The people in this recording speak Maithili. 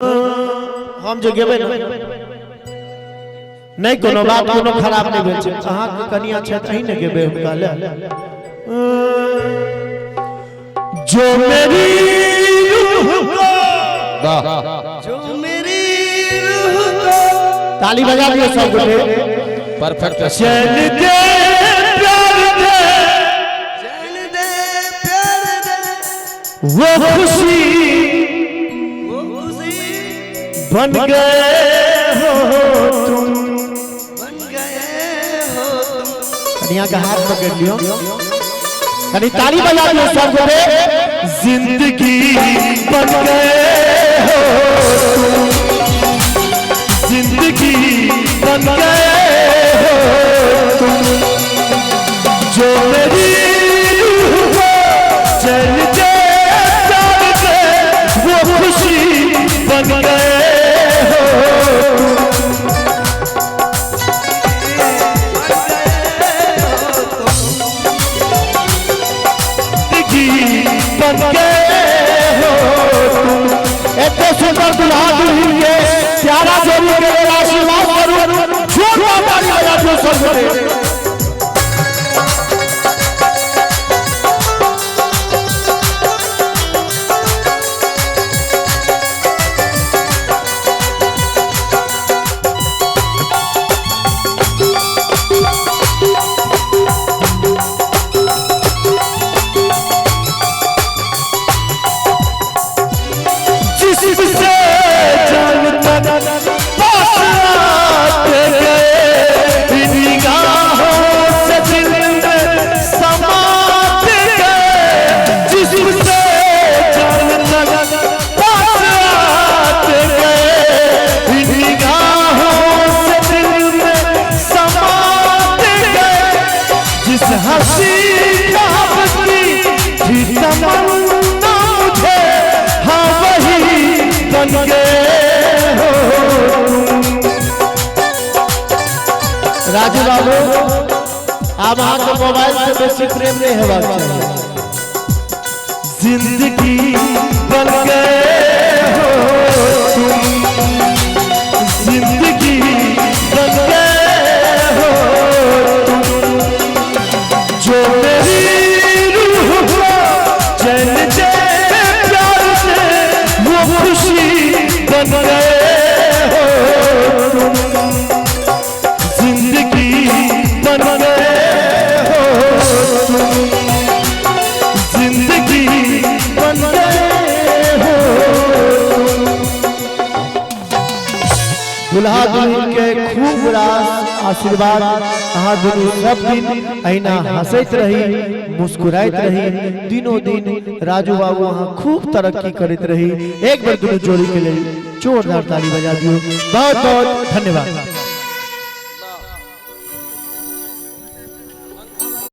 हम जे गेबै ने नहि कोनो बात कोनो खराब नहि भेल छै। अहाँके कनिया छथि, अहीं ने गेबै हुनका ले। जो मेरी रूह को वाह, जो मेरी रूह को ताली बजा दियो सब गोटे। परफेक्ट। चैन दे प्यार दे, चैन दे प्यार दे, वो खुशी वो खुशी बन गए हो तुम, बन गए हो तुम। कनिया के हाथ पकड़ लियो, कनी ताली बजा दियो सब गोटे। जिंदगी बन गए हो तुम, जिंदगी बन गए हो तुम, जो मेरी रूह को चैन दे प्यार दे, वो खुशी बन गए हो तुम। जिंदगी बन गए हो तुम। एते सुंदर दुल्हा दुल्हन के प्यारा जोड़ी के लेल आशीर्वाद करू, जोरदार ताली बजा दियो सब गोटे। जिससे जान तक पास आते गए, निगाहों से दिल में समाते गए। जिससे जान तक पास आते गए, निगाहों से दिल में समाते गए। जिस हंसी ख्वाब की थी तमन्ना मुझे, हाँ वही बन गए हो तुम। राजू बाबू, आब अहाँके मोबाइल से बेसी प्रेम नहीं हेबाक चाही। जिंदगी बन गए हो तुम, जिंदगी बन गए हो तुम, जो मेरी रूह को चैन दे प्यार दे, वो खुशी बन गए हो तुम। जिंदगी बन गए हो तुम, जिंदगी बन गए हो तुम। दुल्हा दुल्हन के खूब रास आशीर्वाद। अहाँ दुनू सब दिन अहिना हंसैत रही, मुस्कुराइत रही, दिनों दिन राजू बाबू अहाँ खूब तरक्की करैत रही। एक बेर दुनू जोड़ी के लेल जोरदार ताली बजा दियो। बहुत बहुत धन्यवाद।